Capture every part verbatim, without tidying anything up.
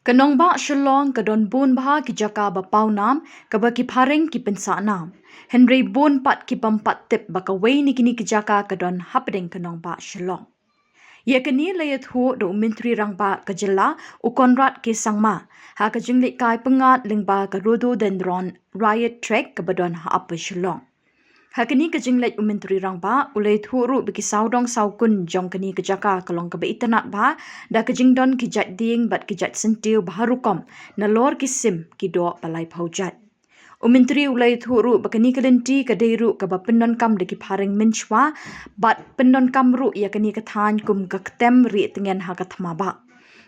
Ka nongbah Shillong ka don bun bha ki jaka ba paw nam, kaba ki phareng ki pynsah nam. Hynrei bun pat ki bym pat tip ba kawei na kine ki jaka ka don hapdeng ka nongbah Shillong. Ïa kane la ïathuh da u Myntri Rangbah ka jylla, u Conrad K Sangma, ha ka jingleit kai pyngngad lyngba ka Rhododendron Riot Track kaba don ha Upper Shillong. Ha kane ka jingleit u Myntri Rangbah u la ïathuh ruh ba ki sawdong sawkun jong kane ka jaka ka long kaba itynnad bha da ka jingdon ki jait dieng bad ki jait syntiew bha rukom nalor ki sim ki doh ba laiphew jait. U Myntri u la ïathuh ruh ba kane ka lynti ka dei ruh kaba pyndonkam da ki phareng mynshuwa bad pyndonkam ruh ïa kane ka thaiñ kum ka ktem rieh tngen ha ka thma bah.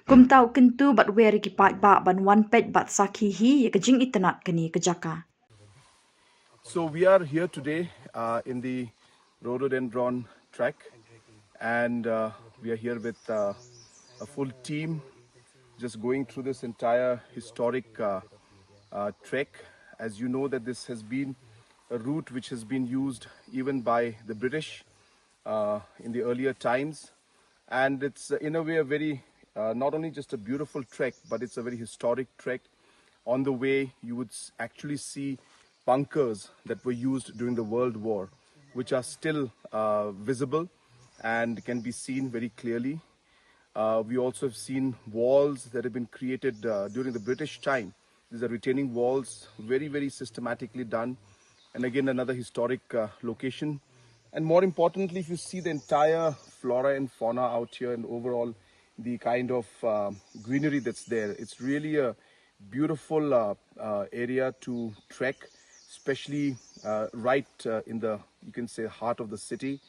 Kumta u kyntu bad wer ïa ki paidbah ban wan peit bad sakhi hi ïa ka jingitynnad kane ka jaka. So we are here today uh, in the rhododendron track, and uh, we are here with uh, a full team, just going through this entire historic uh, uh, trek. As you know, that this has been a route which has been used even by the British uh, in the earlier times, and it's uh, in a way a very uh, not only just a beautiful trek, but it's a very historic trek. On the way, you would s- actually see bunkers that were used during the World War, which are still uh, visible and can be seen very clearly. Uh, we also have seen walls that have been created uh, during the British time. These are retaining walls, very, very systematically done. And again, another historic uh, location. And more importantly, if you see the entire flora and fauna out here and overall the kind of uh, greenery that's there, it's really a beautiful uh, uh, area to trek, especially uh, right uh, in the, you can say, heart of the city.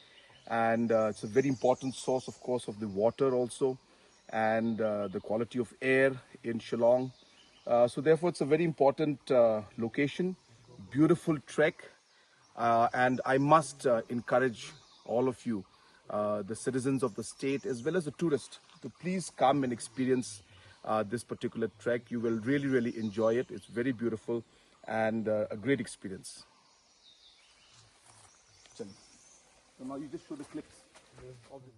And uh, it's a very important source, of course, of the water also, and uh, the quality of air in Shillong. Uh, so therefore, it's a very important uh, location, beautiful trek, uh, and I must uh, encourage all of you, uh, the citizens of the state as well as the tourists, to please come and experience uh, this particular trek. You will really, really enjoy it. It's very beautiful and uh, a great experience. Chalo. So now you just show the clips of the